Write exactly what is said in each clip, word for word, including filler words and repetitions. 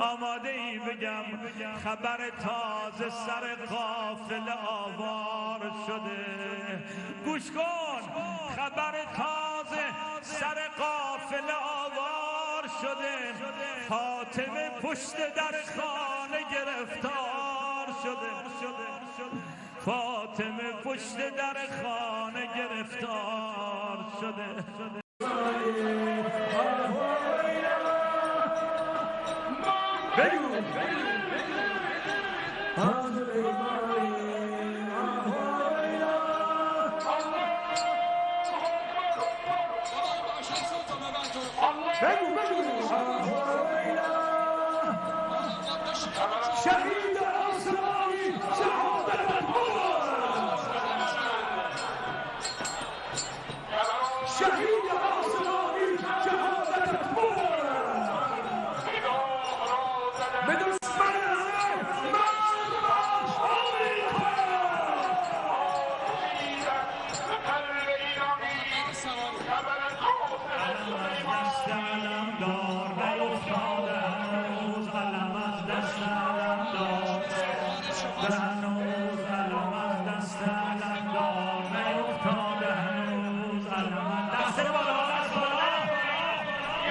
آماده‌ای بگم، خبر تازه سر قافله آوار شده. گوش کن، خبر تازه سر قافله آوار شده. فاطمه پشت در خانه گرفتار شده. فاطمه پشت در خانه گرفتار شده. شهید آسمانی شهادت برد! شهید آسمانی شهادت برد! به دشمن مرگ! قلم از دست علمدار نیفتاده هنوز، قلم از دست علمدار، هنوز قلم از دست علمدار نیفتاده، هنوز قلم از دست، بالا، دست بالا،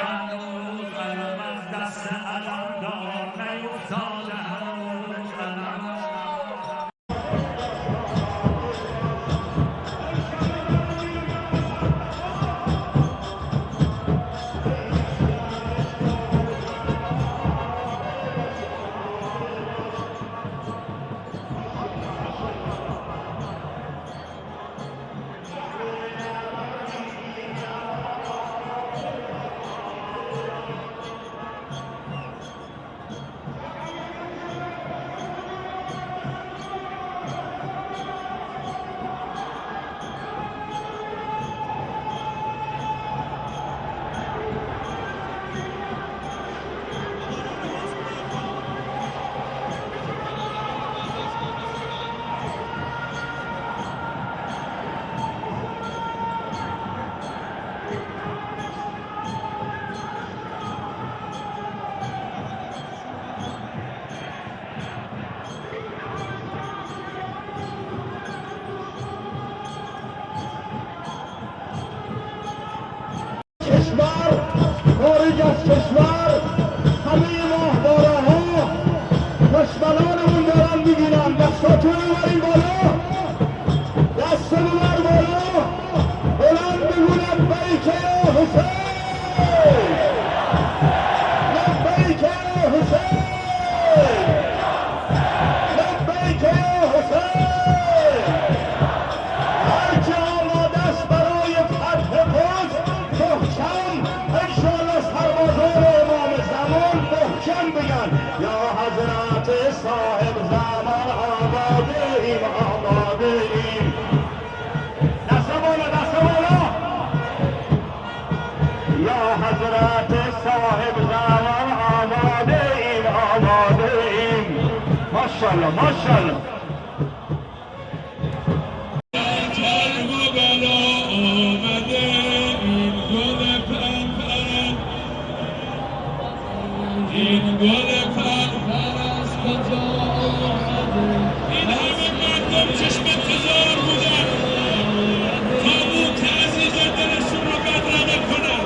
هنوز قلم از دست علمدار نیفتاده، هنوز قلم کشور، خارج از کشور، همهٔ ماهواره‌ها دشمنانمون دارن می‌بینن. دستاتون رو ببرین بالا. دست ببر بالا، بلند بگو: لبیک یا حسین، لبیک یا حسین، لبیک یا حسین. هر که آماده است برای فتح قدس، محکم، انشاءالله سربازان امام زمان محکم بگن: یا حضرت صاحب زمان، آماده ایم، آماده ایم. دست بالا، دست بالا. یا حضرت صاحب زمان، آماده ایم، آماده ایم. ماشاءالله، ماشاءالله. این گل پرپر از کجا آمده؟ این همه مردم چشم انتظار بودن تا بوت عزیز دلشون رو بدرقه کنن.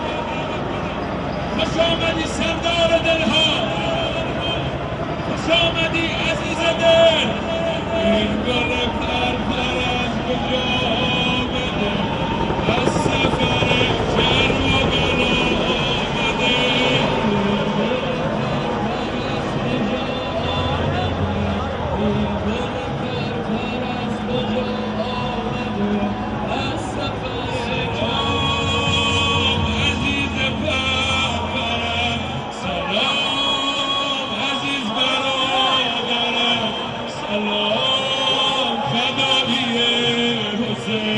خوش آمدی سردار دلها، خوش آمدی عزیز دل. این گل پرپر از کجا آمده؟ از سفر کربلا آمده. سلام عزیز برادرم، سلام عزیز برادرم، سلام فدایی حسین.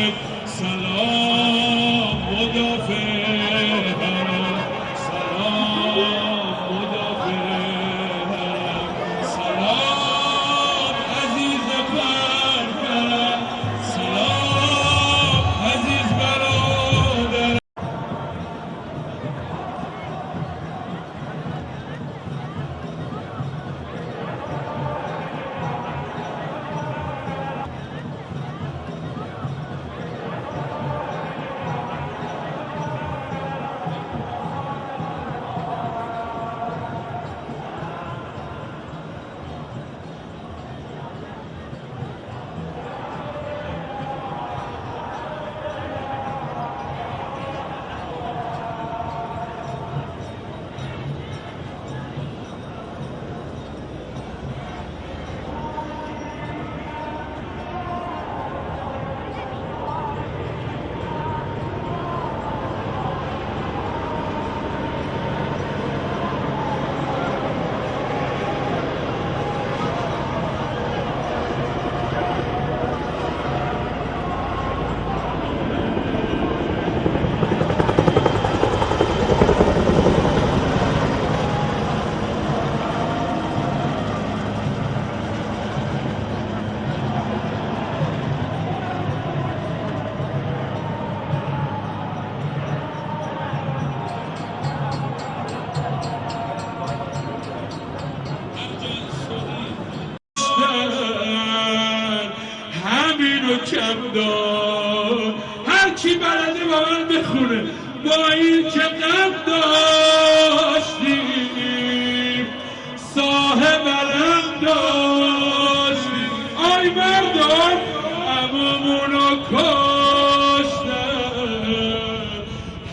داد. هر کی بلده با من بخونه. با این که غم داشتیم، صاحب علم داشتیم. آی مردم، عمومونو کشتن،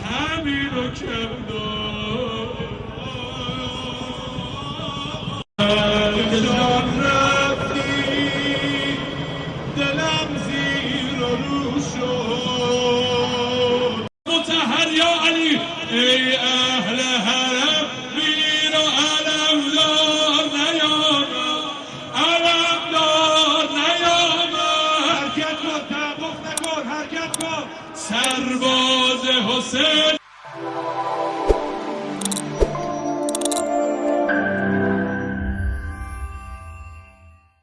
همینو کم داد. جان رفتی، دلم زیر و رو شد. مطهر یا علی، ای اهل حرم، میر و علمدار نیامد، علمدار نیامد. حرکت کن، توقف نکن، حرکت کن. سرباز حسین